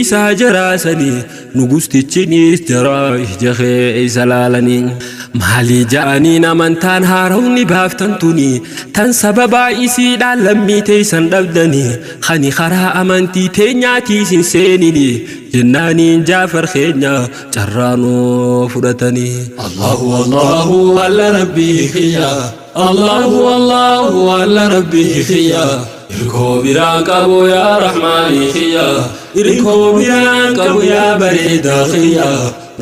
Isaa jaraasanii nugustichinis jaraa ija keessa laalanii maalii ja'aniin amantaan haarawni baaftan tuni tan sababaa isiidhaan lammii teeysan dhabdanii kani karaa amantii teenyaatii isin seenini jennaaniin Jaafar keenya carraanoo fudhatanii. Allahu Allahu alla rabbii kiyya Allahu Allahu alla rabbii kiyya Irkoo biraan qabu yaa rahmaanii kiyya Irkoo biraan qabu yaa bareedaa kiyya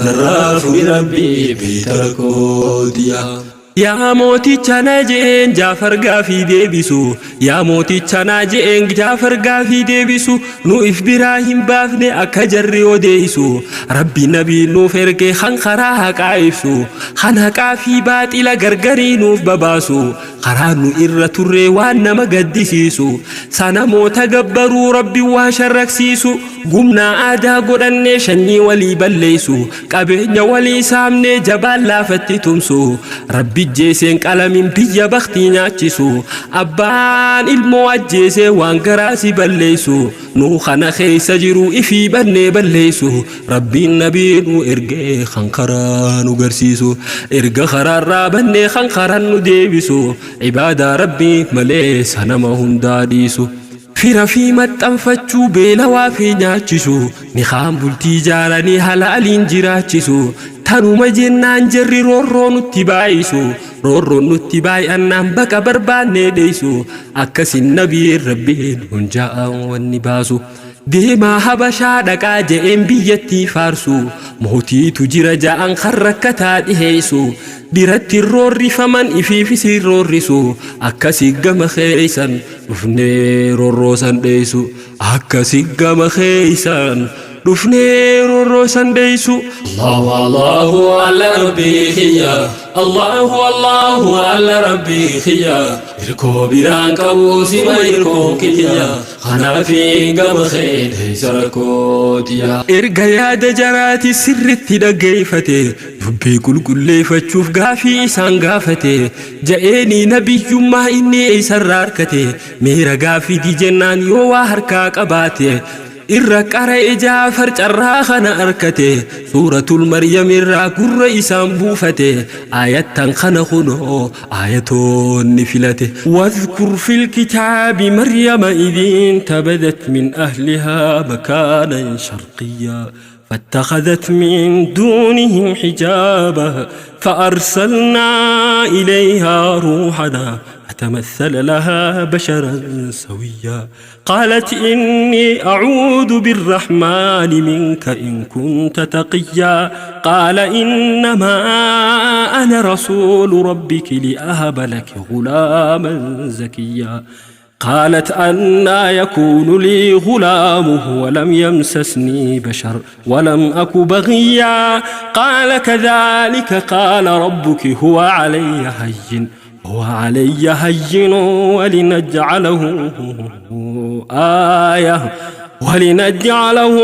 Narraa furi rabbii beeyta rakkoo tiyya. Yaa mooticha na je'een Jaafar gaafii deebisu Yaa mooticha naa je'een Jaafar gaafii deebisu Nu if biraa hin baafne akka jarri odeeysu Rabbi nabii nuuf erge kan karaa haqaa ibsu Kan haqaa fi baaxila gargarii nuuf babaasu Karaa nu irra turre waan nama gaddisiisu Sanamoota gabbaruu Rabbi waa sharraksiisu Gumnaa aadaa godhannee shanyii walii balleessu Qabeenya walii saamnee jabaan laafatti tumsu Rabbi jeeseen qalamin biyya baktii nyaachisu Abbaan ilmoo ajjeesee waan garaa si balleessu Nu kana keessa jiru ifii bannee balleessu Rabbiin nabii nu ergee kan karaa nu garsiisu Erga karaarraa bannee kan karaan nu deebisu Ibaadaa Rabbii malee sanama hundaa dhiisu Fira fi maxxanfachuu beelawaa fi nyaachisu Nikaan bultii jaaranii halaaliin jiraachisu Tanuma jennaan jarri roorroo nutti baay'isu Roorroon nutti baay'annaan baqa barbaannee dheessu Akkasin nabiin Rabbiin hunjaa wanni baasu Deemaa Habashaa dhaqaa je'een biyyattii faarsu Mootiitu jira ja'an kan rakkataa dhiheessu Biratti roorrifaman ifiifis hin roorrisu Akkasi gama keeysan dhufnee roorroosan dheessu Akkasi gama keeysan dhufnee roorroosan dheessu. Allahu Allahu alla rabbii kiyya Allahu Allahu alla rabbii kiyya Irkoo biraan qabu sima irkoon kiyya Kanaafi gama kee dheessa rakkoo tiyya. Erga yaada jaraati sirritti dhaggeeffate dubbii qulqulleeffachuuf gaafii isaan gaafate ja'eenii nabiyyummaa inni eessarraa argate meera gaafii jennaan yoo waa harkaa qabaate irra qara'e Jaafar carraa kana arkate suuratul Maryam irraa gurra isaan buufate ayattan kana kunoo ayatoonni filate واذكر في الكتاب مريم إذ انتبذت من أهلها مكانا شرقيا فاتخذت من دونهم حجابا فأرسلنا إليها روحنا فتمثل لها بشرا سويا قالت إني أعوذ بالرحمن منك إن كنت تقيا قال إنما أنا رسول ربك لأهب لك غلاما زكيا قالت أنى يكون لي غلام ولم يمسسني بشر ولم أك بغيا قال كذلك قال ربك هو علي هين هو علي هين ولنجعله آية ولنجعله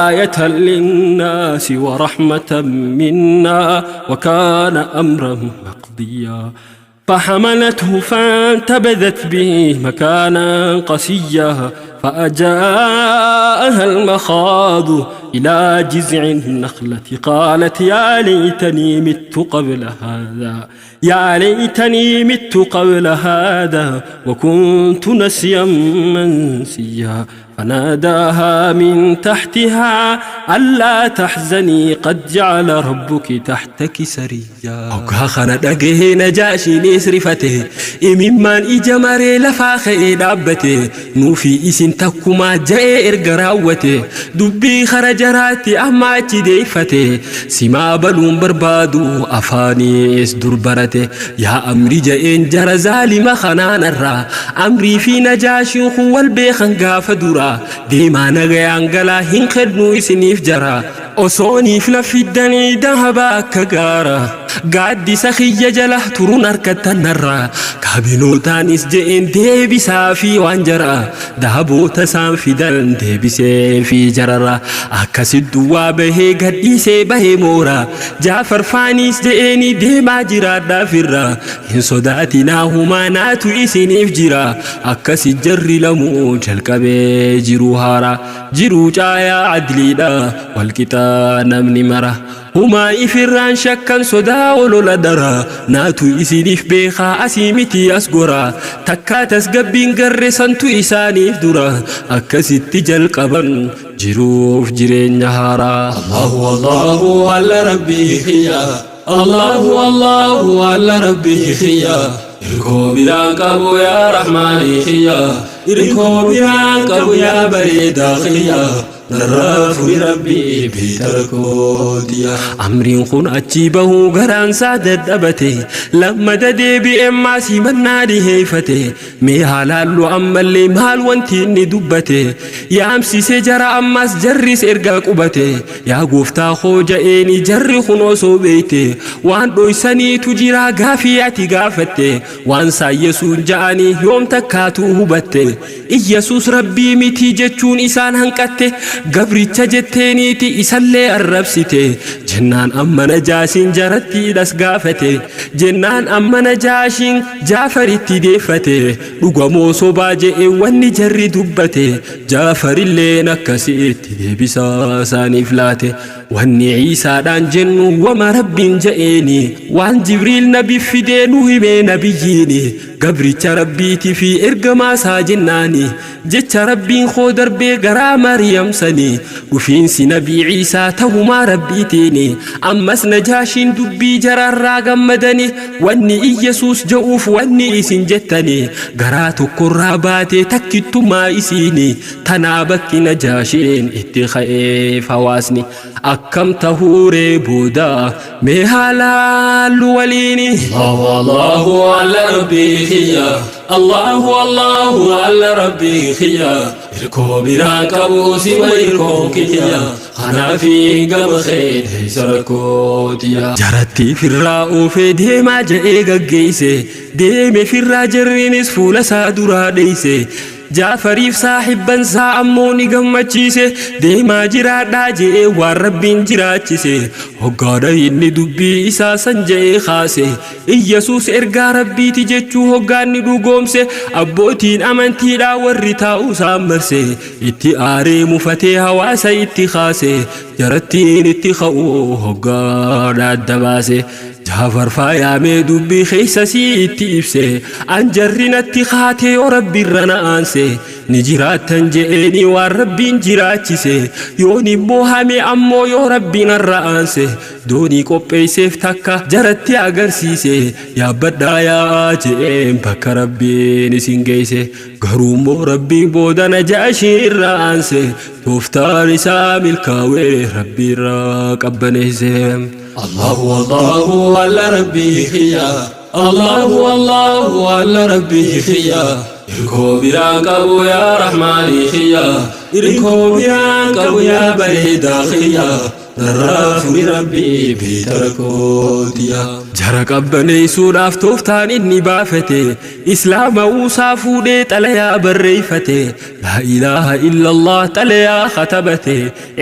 آية للناس ورحمة منا وكان أمرا مقضيا فحملته فانتبذت به مكانا قصيا فأجاءها المخاض إلى جذع النخلة قالت يا ليتني مت قبل هذا يا ليتني مت قبل هذا وكنت نسيا منسيا فناداها من تحتها ألا تحزني قد جعل ربك تحتك سريا Hoggaa kana dhagahee Najaashiinis rifate imimmaan ija maree lafaa ka'ee dhaabbate nuufi isin takkumaa ja'ee erga raawwate dubbii kara jaraatti amma achi deeffate simaa baluun barbaadu afaaniis dur barate yaa amri ja'een jara zaalima kanaanarraa Amrii fi Najaashiin kun wal beekan gaafa dura deemaa nagayaan galaa hin kennuu isiniif jara. Osooniif na fiddanii dahaba akka gaara gaaddisa kiyya jala turuun harkattanarra kaabinootaanis je'een deebisaa fi waan jara dahaboota isaan fidan deebisee fi jarara akkasit duwwaa bahee gadhiisee bahee moora Jaafar faaniis je'eeni deemaa jiraadhaafirra hin sodaatinaa humaa naatu isiniif jira akkasi jarri lamuu jalqabee jiruu haara jiruu caayaa adliidha walqixa namni mara humaa ifirraan shakkan sodaa olola dara naatu isiniif beekaa asii miti as gora takkaa tasgabbiin garre santu isaaniif dura akkasitti jalqaban jiruuf jireenya haaraa. Allahu Allahu alla rabbii kiyya, Allahu Allahu alla rabbii kiyya, irkoo biraan qabu yaa rahmaanii kiyya, irkoo biraan qabu yaa bareedaa kiyya, narraa furi rabbii beeyta kootiya. Amriin kun achii bahuu garaansaa dadhabate lammada deebi'ee maasii mannaa dhiheeffate mee haalaallu ammallee maal wanti inni dubbate yaamsise jara ammas jarris erga qubate yaa gooftaa koo ja'eeni jarri kun osoo beeyte waan dhoysaniitu jira gaafii ati gaafatte waan saayyesuun ja'anii yoom takkaatuu hubatte Iyyasuus rabbii miti jechuun isaan hanqatte gabricha jetteeniiti isallee arrabsite jennaan amma najaashiin jarattiidhas gaafate jennaan amma najaashiin Jaafaritti deeffate dhugamoo sobaa je'e wanni jarri dubbate Jaafarilleen akkasitti deebisaa isaaniif laate wanni Iisaadhaan jennu wama rabbiin je'eeni waan Jibriil nabi fidee nu himee nabiyyiini gabricha rabbiitii fi ergamaa isaa jennaani jecha rabbiin koo darbee garaa Mariyam sanii dhufiinsi nabii Iisaa tahumaa rabbiitiini ammas najaashiin dubbii jararraa gammadani wanni Iyyasuus je'uuf wanni isin jettani garaa tokkorraa baatee takkittumaa isiini tanaa bakki najaashiin itti ka'eef hawaasni akkam tahuuree booda mee haalaallu waliini. Allahu Allahu alla rabbii kiyya, Allahu Allahu alla rabbii kiyya, irkoo biraan qabu sima irkoon kiyya, kanaafi gama kee deeysa rakkootiya. Jaratti firraa oofee deemaa je'ee gaggeeyse deeme firraa jarriinis fuula isaa duraa dheeyse Jaafariif saahibban isaa ammoo ni gammachiise deemaa jiraadhaa je'ee waan rabbiin jiraachise hoggaadha inni dubbii isaa san je'ee kaase Iyyasuus ergaa rabbiiti jechuu hoggaanni dhugoomse abbootiin amantiidhaa warri taa'u isaan marse itti aaree mufatee hawaasa itti kaase jarattiin itti ka'u hoggaadha adda baase Jaafar faayaamee dubbii keessa sii itti ibse an jarri natti kaatee yoo rabbiirra na aanse ni jiraattan je'eeni waan rabbiin jiraachise yoon immoo hame ammoo yoo rabbiin irra aanse doonii qopheesseef takka jaratti agarsiise yaabbadhaa yaa'aa je'een bakka rabbiin isin geesse garuu immoo rabbiin booda najaashii irra aanse tooftaan isaa milkaawee rabbii irraa qabbaneesse. Allahu Allahu alla rabbii kiyya, Allahu Allahu alla rabbii kiyya, irkoo biraan qabu yaa rahmaanii kiyya, irkoo biraan qabu yaa bareedaa kiyya, narraa furi rabbii beeyta rakkootiya. Jara qabbaneessuudhaaf tooftaan inni baafate islaama uusaa fuudhee xalayaa barreeffate laa ilaaha illallah xalayaa katabate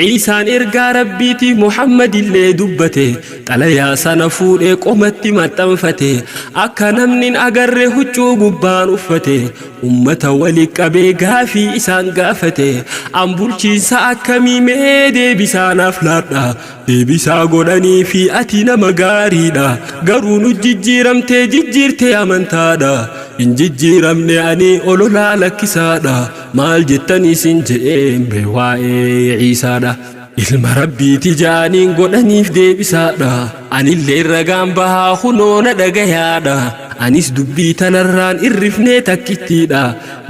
Iisaan ergaa rabbiiti Muhammad illee dubbate xalayaa sana fuudhee qomatti maxxanfate akka namni hin agarre huccuu gubbaan uffate ummata wali qabee gaafii isaan gaafate an bulchiinsa akkamii mee deebisaa naaf laadha deebisaa godhanii fi ati nama gaariidha garuu nu jijjiiramtee jijjiirtee amantaadha hin jijjiiramne ani ololaa lakkisaadha maal jettan isin je'een bee waa'ee Iisaadha ilma rabbiiti jaaniin godhaniif deebisaadha anillee ragaan bahaa kunoo na dhagayaadha anis dubbii tanarraan irrifnee takkittiidha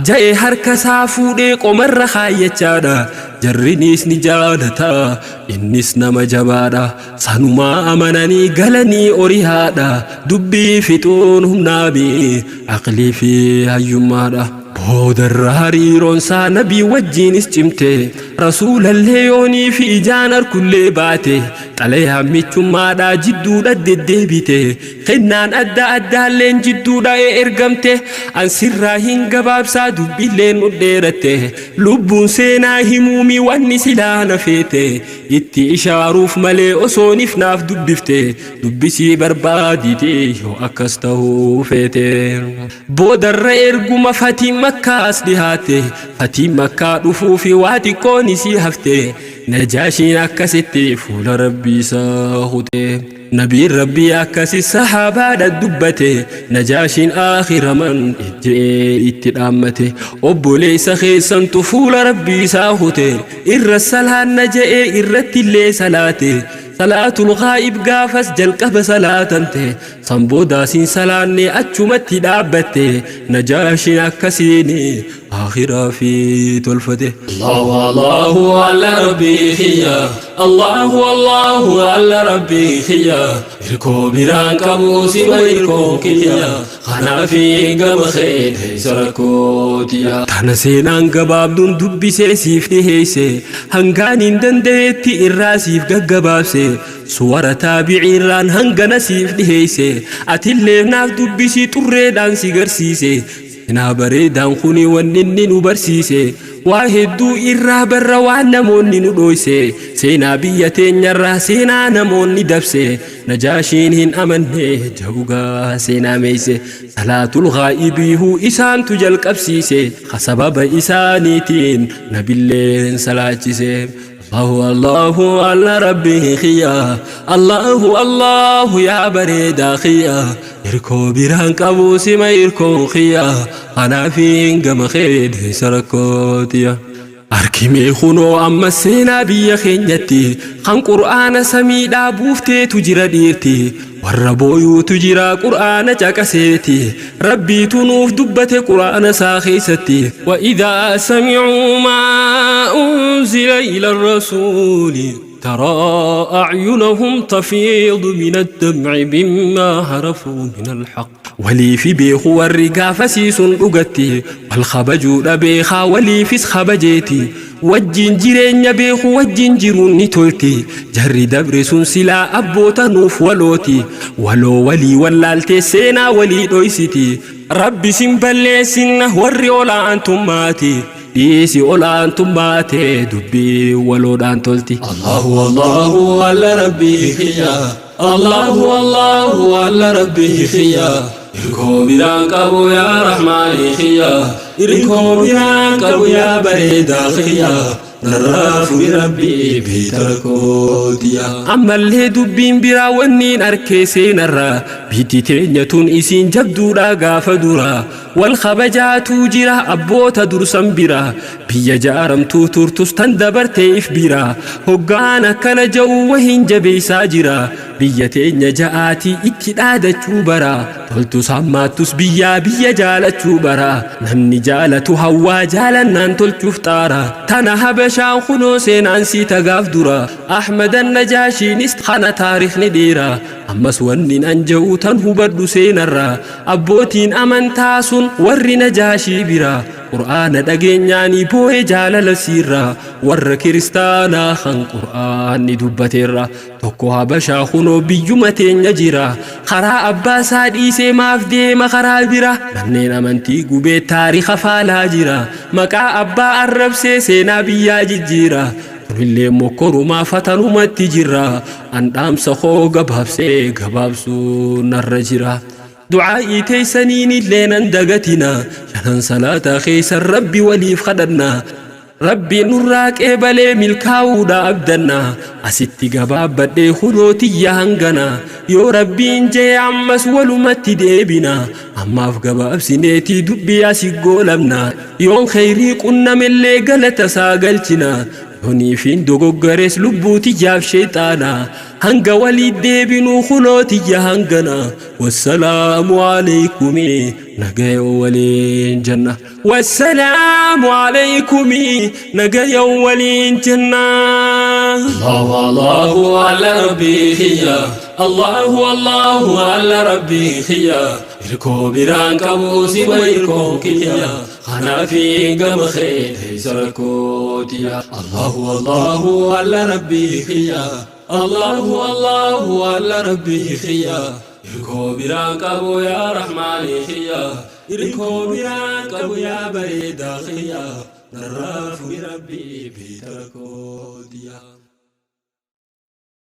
ja'e harka isaa fuudhee qomarra kaayyachaadha jarriniis ni jaalata innis nama jabaadha sanumaa amananii galanii orihaadha dubbii fixuun humnaabi aqlii fi hayyummaadha. Boodarra hariiroon isaa nabii wajjiinis cimte. Rasuulallee yoonii fi ijaan arkullee baate. Xalayaan michummaadhaa jidduudha deddeebite. Kennaan adda addaalleen jidduudha ergamte. An sirraa hin gabaabsaa dubbilleen nu dheeratte. Lubbuun seenaa himuumi wanni silaa na feete. Itti ishaaruuf malee osoonif naaf dubbifte. Dubbisii barbaadite yoo akkas ta'uu feete. Boodarra erguma fatiin Makkaas dhihaate. Fatiin Makkaa dhufuufi waa xiqqoon isii hafte. Najaashiin akkasitti fuula Rabbii isaa hute. Nabiin Rabbii akkasi sahaabaadha dubbate. Najaashiin aakhiraman ejjee itti dhaammate. Obboleessa keessantu fuula Rabbii isaa hute. Irra salaanna je'ee irratti illee salaate. Salaatul ghaa'ib gaafas jalqaba salaatante. San boodaasiin salaanne achumatti dhaabbatte. Najaashiin akkasiin akhiraa fi tolfate. Allahu Allahu alla Rabbii kiyya, Allahu Allahu alla Rabbii kiyya, irkoo biraan qabu sima irkoon kiyya, kanaafi gama kee deessa rakkootiya. Tana seenaan gabaabduun dubbisee siif dhiheesse. Hangaan hin danda'etti irraa siif gaggabaabse. Suwara taabiciirraan hangana siif dhiheesse. Atillee naaf dubbisii xurreedhaan si garsiise. Seenaa bareedaan kuni wanni inni nu barsiise. Waa hedduu irraa barra waan namoonni nu dhoyse. Seenaa biyya teenyarraa seenaa namoonni dabse. Najaashiin hin amanne jawgaa seenaa meeyse. Salaatul ghaa'ibiihu isaantu jalqabsiise. Sababa isaaniitiin nabilleen salaachise. Allahu Allahu alla Rabbii kiyya, Allahu Allahu yaa bareedaa kiyya, irkoo biraan qabu sima irkoon kiyya, kanaafiin gama kee deessa rakkootiya. Arkimee kunoo amma seenaa biyya keenyatti kan qur'aana samiidhaa buufteetu jira dhiirti. Warra booyuutu jira qur'aana caqaseeti. Rabbiitu nuuf dubbate qur'aana isaa keessatti. وإذا سمعوا ما أنزل إلى الرسول ترى أعينهم تفيض من الدمع مما عرفوا من الحق. Waliifi beeku warri gaafasiisuun dhugatti. Wal kabajuudha beekaa waliifis kabajeeti. Wajjin jireenya beeku wajjin jiruun ni tolti. Jarri dabre sun silaa abboota nuuf walooti. Waloo walii wallaaltee seenaa walii dhoysiti. Rabbi sin balleessinna warri olaantummaati. Dhiisi olaantummaatee dubbii waloodhaan tolti. Allahu Allahu alla Rabbii kiyya, Allahu Allahu alla Rabbii kiyya, irkoo biraan qabu yaa Rahmaanii kiyya, irkoo biraan qabu yaa bareedaa kiyya, narraa furi Rabbii beeyta rakkootiya. Ammallee dubbiin biraa wanniin arkee seenarraa biitti teenya tun isiin jabduudha gaafa dura. Wal kabajaatuu jira abboota dursan bira. Biyya jaaramtuu turtus tan dabarteef bira. Hoggaan akkana ja'u wahiin jabeessaa jira. Biyya teenya ja'aatii itti dhaadachuu bara. Toltus hammaattus biyyaa biyya jaalachuu bara. Namni jaalatu hawwaa jaalannaan tolchuuf xaara. Tana Habashaan kunoo seenaan sii tagaaf dura. Ahmadan Najaashiinis kana taarikhni dheera. Ammas wanni an ja'u tan hubadhu seenarra. Abbootiin amantaa sun warri Najaashii bira. Qur'aana dhageenyaanii boo'ee jaalala siirra. Warra kiristaanaa kan qur'aanni dubbateerra. Tokko Habashaa kunoo biyyuma teenya jira. Karaa abbaa isaa dhiisee maaf deema karaa bira. Manneen amantii gubee taarika faalaa jira. Maqaa abbaa arrabsee seenaa biyyaa jijjiira. Kunillee mokkorumaa fatanumatti jirra. An dhaamsa koo gabaabsee gabaabsuu narra jira. Du'aa'ii teessaniin illee nan dagatina. Shanan salaataa keessan Rabbi waliif kadhanna. Rabbi nurraa qeebalee milkaa'uudha abdanna. Asitti gabaabbadhee kunoo tiyya hangana. Yoo Rabbiin jee ammas walumatti deebina. Ammaaf gabaabsineetii dubbii asi goolamna. Yoon kheyrii qunnamellee galata isaa galchina. Yooniifiin dogoggarees lubbuu tiyyaaf sheexaana. Hanga walii deebinuu kunoo tiyya hangana. Wassalaamu alaykum nagaya waliin janna. Wassalaamu alaykum nagaya waliin janna. Allahu Allahu alla Rabbii kiyya, Allahu Allahu alla rabbii kiyya, irkoo biraan qabu sima irkoon kiyya, kanaafi gama kee teessa rakkootiya. Allahu Allahu alla rabbii kiyya, Allahu Allahu alla rabbii kiyya, irkoo biraan qabu yaa rahmaanii kiyya, irkoo biraan qabu yaa bareedaa kiyya, narraa fuudhi rabbii beeyta rakkootiya.